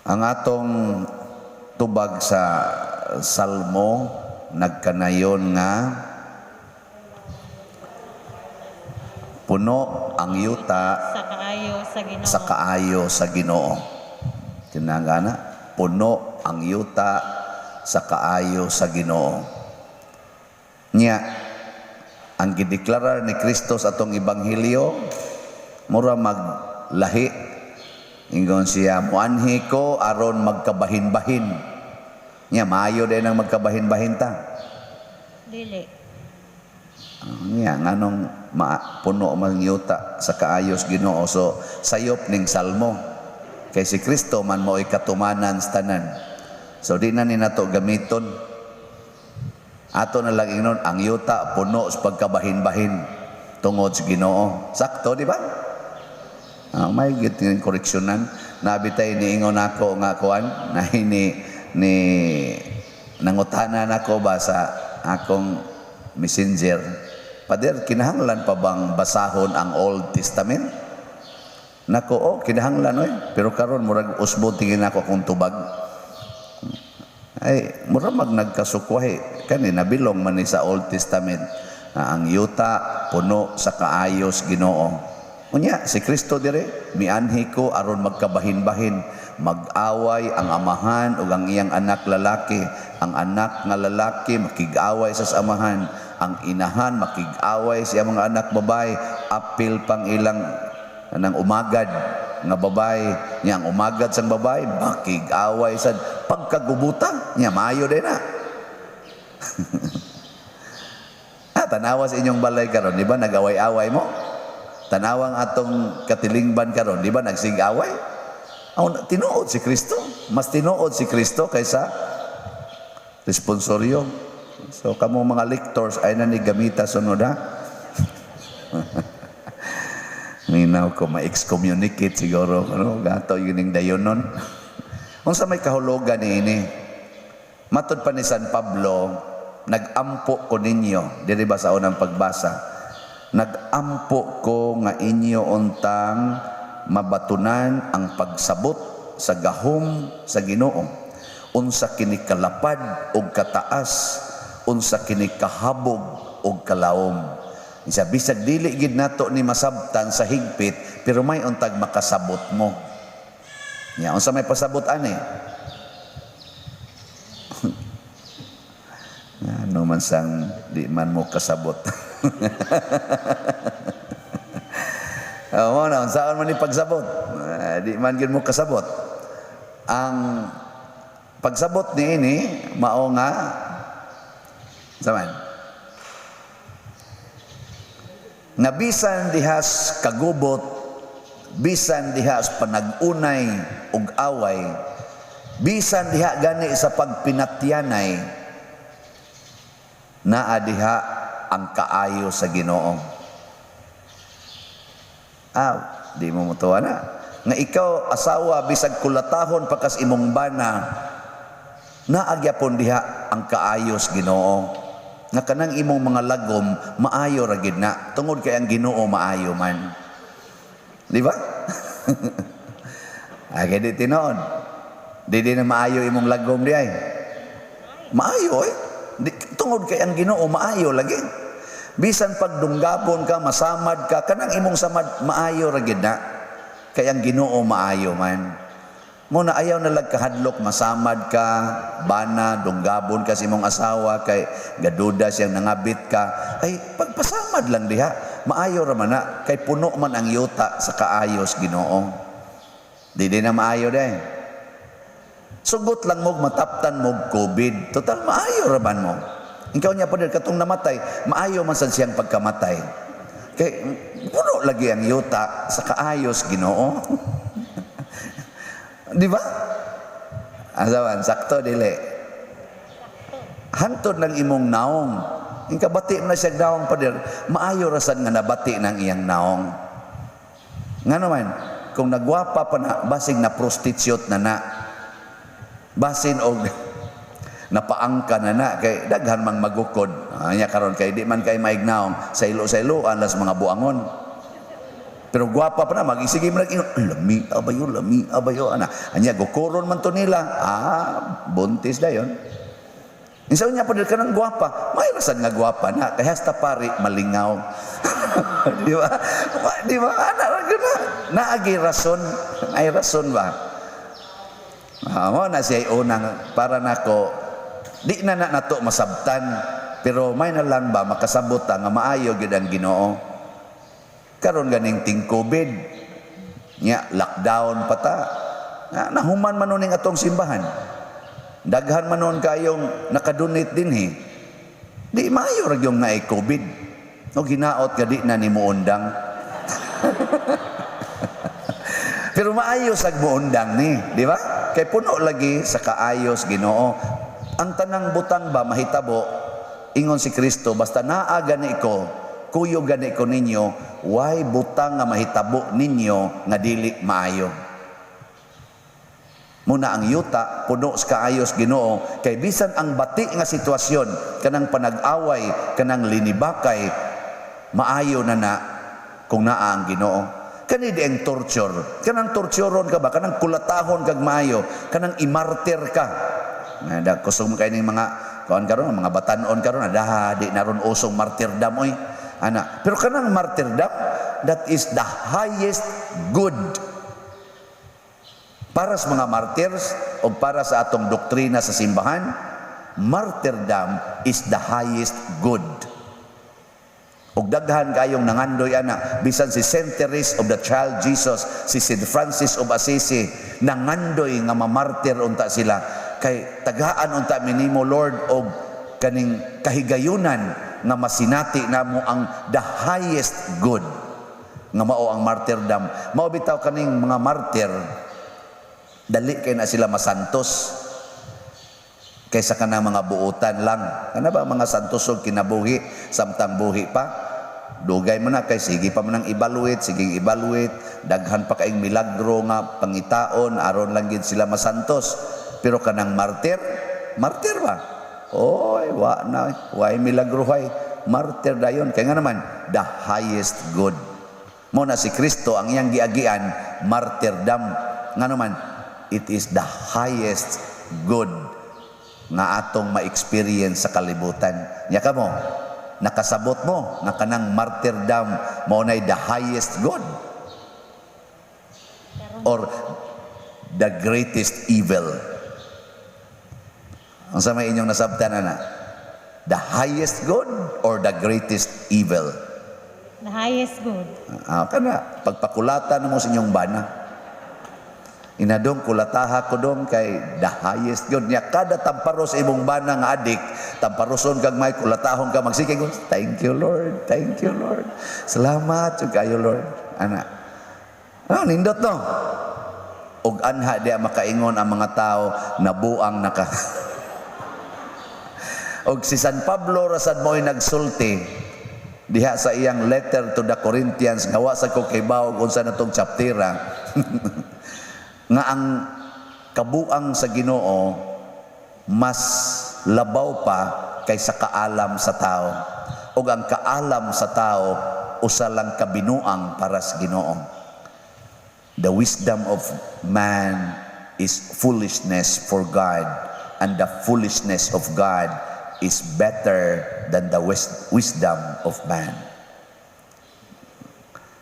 Ang atong tubag sa Salmo nagkanayon nga puno ang yuta sa kaayo sa Ginoo. Sa kaayo sa Ginoo. Tinangana, puno ang yuta sa kaayo sa Ginoo. Nya, ang gideklarar ni Kristo sa atong ebanghelyo, mura maglahi. Ingon siya, "Muanhi ko aron magkabahin-bahin." Nya, maayo din ang magkabahin-bahin ta? Dili. Nya, nganong puno man yuta sa kaayos Ginoo? So sayop ning salmo. Kay si Kristo man mo'y katumanan sa tanan. So di na ni nato gamiton. Ato na lang ingnon, ang yuta puno sa pagkabahin-bahin tungod sa Ginoo. Sakto, di ba? Ah, may git ng koreksyonan. Nabitay niingon ako nga kuan na ni ni nangutana nako ba sa akong messenger. "Pader, kinahanglan pa bang basahon ang Old Testament?" Nako, oh, kinahanglan oy. Pero karon murag usbon tingin ako akong tubag. Ay, mura mag nagkasukwahi. Kani nabilong man ni sa Old Testament na ang yuta puno sa kaayos Ginoo. Unya, si Kristo dire, "Mianhi ko aron magkabahin-bahin, mag-away ang amahan ug ang iyang anak lalaki, ang anak nga lalaki makig-away sa amahan, ang inahan makig-away sa iyang mga anak babae, apil pang ilang nang umagad nga babae, niya ang umagad sang babae makig-away sad pagkagubutan niya." Maayo din na. Ah, tanawa sa inyong balay karon, di ba nag-away-away mo? Tanawang atong katilingban karon, di ba nagsigaway? Aw, tinuod si Kristo. Mas tinuod si Kristo kaysa responsoryo. So kamo mga lectors ay na ni gamita sunod ha. Minaw ko ma-excommunicate siguro ano gato yun ning dayonon. Unsa may kahulugan ni ini? Matod pa ni San Pablo, nag-ampo ko ninyo, diri ba sa unang pagbasa? Nag-ampo ko nga inyo untang mabatunan ang pagsabot sa gahom sa Ginoo. Unsa kini kalapad og kataas, unsa kini kahabog og kalawom. Isa bisag dili gid nato ni masabtan sa higpit, pero may untag makasabot mo. Nya unsa may pasabot ani? Ano man sang di man mo kasabot. Oo na, unsaon man ni pagsabot? Di man gid mo kasabot. Ang pagsabot ni ini mao nga saman nga bisan dihas kagubot, bisan dihas panag-unay ug away, bisan diha gani sa pagpinatyanay, naa diha ang kaayo sa Ginoo. Ah, di mo mutuwa na. Nga ikaw asawa bisag kulatahon pakas imong bana, naagyapon diha ang kaayos Ginoo. Nga kanang imong mga lagom maayo ra gid na tungod kay ang Ginoo maayo man. Di ba? Ay, kay di tinuod. Di di na maayo imong lagom di ay. Maayo eh. Di, tungod kay ang Ginoo maayo lagi. Bisan pagdunggabon ka, masamad ka, kanang imong samad maayo ra gid na. Kay ang Ginoo maayo man. Muna ayaw na lag kahadlok, masamad ka, bana, dunggabon ka sa imong asawa, kay gaduda siyang nangabit ka. Ay, pagpasamad lang diha, maayo ra man na, kay puno man ang yuta sa kaayos Ginoo. Di di na maayo day. Sugot lang mo, mataptan mo COVID. Total, maayo ra man mo. Ikaw niya pa katong namatay, maayo man sad siyang pagkamatay. Kay puno lagi ang yuta sa kaayos Ginoo. Di ba? Asawan, sakto dili. Hantod ng imong naong. Ing kabati na siya naong, pader, maayo rasan nga nabati ng iyang naong. Nga naman, kung nagwapa pa na, basig na prostitute na na. Basin og napaangka na na kay daghan mang magukod. Anya karon kay di man kay maignaong sa ilo sa iloan las mga buangon. Pero gwapa pa na, magisige man nag, "Lami abayo, lami abayo," ana. Anya gukuron man to nila. Ah, buntis dayon. Insa niya pa ka ng gwapa, may rasan nga gwapa na, kaya hasta pare malingaw. Di ba? Di ba? Ana ra gyud na. Naagi rason, ay rason ba? Ah, mo na siya unang para nako di na na nato masabtan, pero may na lang ba makasabot ta nga maayo gyud ang Ginoo. Karon ganing ting COVID nya, lockdown pa ta. Na, nahuman man ning atong simbahan. Daghan man nun kayong nakadonate dinhi. Di maayo ra gyud naay COVID. O ginaot ka di na ni muundang. Pero maayo sag muundang ni, di ba? Kay puno lagi sa kaayos Ginoo. Ang tanang butang ba mahitabo, ingon si Kristo, basta naa gani ko, kuyog gani ko ninyo, way butang nga mahitabo ninyo nga dili maayo. Muna ang yuta puno sa kaayos Ginoo, kay bisan ang bati nga sitwasyon, kanang panag-away, kanang linibakay, maayo na na kung naa ang Ginoo. Kani di ang torture, kanang torturon ka ba, kanang kulatahon kag maayo, kanang imartir ka. Nga kusog kay ning mga kuan karon, mga batanon karon, adaha di naron usong martyrdom oy. Ana, pero kanang martyrdom, that is the highest good. Para sa mga martyrs o para sa atong doktrina sa simbahan, martyrdom is the highest good. Og daghan kayong nangandoy ana, bisan si Saint Therese of the Child Jesus, si Saint Francis of Assisi, nangandoy nga mamartir unta sila kay tagaan unta minimo, Lord, og kaning kahigayunan nga masinati namo ang the highest good nga mao ang martyrdom. Mao bitaw kaning mga martyr, dali kay na sila masantos kaysa kanang mga buutan lang. Kana ba mga santos og kinabuhi samtang buhi pa? Dugay mo na kay sige pa man ang evaluate, sige evaluate, daghan pa kaing milagro nga pangitaon aron lang gid sila masantos. Pero kanang martyr, martyr ba? Oy, wa na, way milagro hay. Martyr dayon kay nga naman the highest good. Mo na si Kristo ang iyang giagian martyrdom. Nga naman it is the highest good nga atong ma-experience sa kalibutan. Nya ka mo, nakasabot mo nga kanang martyrdom mao nay the highest good or the greatest evil. Ang sa may inyong nasabtan, ana? The highest good or the greatest evil? The highest good. Ah, kana pagpakulatan mo sa inyong bana. Inadong kulataha ko dong kay the highest good niya. Kada tamparos imong bana nga adik, tamparoson kag may kulatahon ka, magsige ko, "Thank you, Lord, thank you, Lord, salamat jud kayo, Lord," ana. Ah, nindot no. Og anha di makaingon ang mga tao, nabuang naka. Og si San Pablo rasad mo'y nagsulti diha sa iyang letter to the Corinthians, nga wa sa ko kay unsa na tong chaptera, nga ang kabuang sa Ginoo mas labaw pa kaysa kaalam sa tao, ug ang kaalam sa tao usa lang kabinuang para sa Ginoo. The wisdom of man is foolishness for God, and the foolishness of God is better than the wisdom of man.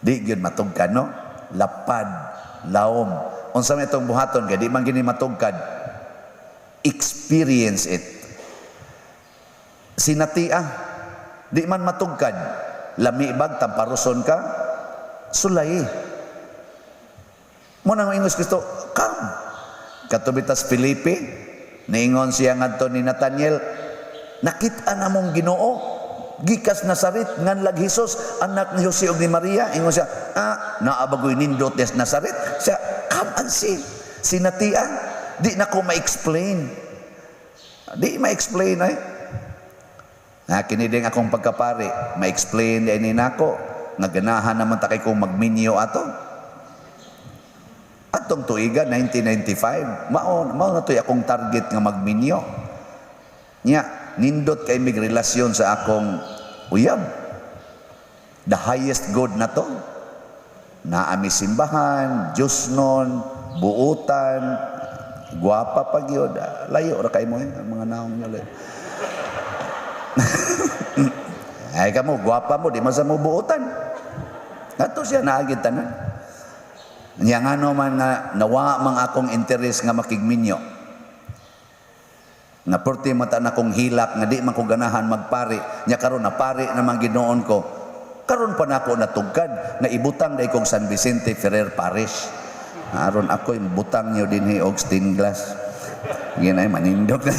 Di gyud matugkad, no? Lapad, lawom. Unsa may itong buhaton kay di man gini matugkad? Experience it. Sinatia, di man matugkad. Lami bag tamparuson ka? Sulay. Mo nang ingon si Kristo, "Come." Katubitas Felipe, niingon siya ngadto ni Nathaniel, "Nakita na mong Ginoo gikas Nazaret nganlag Hesus, anak ni Jose ug ni Maria." Ingon siya, "Ah, naa bagoy nindot des Nazaret?" Siya, "Come and see." Sinatian, di na ko ma-explain. Di ma-explain ay. Na kini din akong pagkapari, ma-explain din ni nako nga ganahan naman ta kay kong magminyo ato. Atong tuiga 1995, mao mao na to'y akong target nga magminyo. Nya, nindot kay mig relasyon sa akong uyab. The highest good na to. Naa mi simbahan, Diyos nun, buutan, guwapa pa gyud. Ah, layo ra kay mo eh, ang mga naong niyo layo. Ay kamo, guwapa mo, di man sa mo buutan. Ato siya naagid tanan. Nya ngano man nga nawa mang akong interes nga makigminyo. Nga perti mata na kong hilak nga di man ko ganahan magpari. Nya karon na pari naman ginoon ko. Karon pa nako natugkad nga ibutang day kong San Vicente Ferrer Parish. Aron ako butang niyo dinhi og stained glass. Ginay manindog na.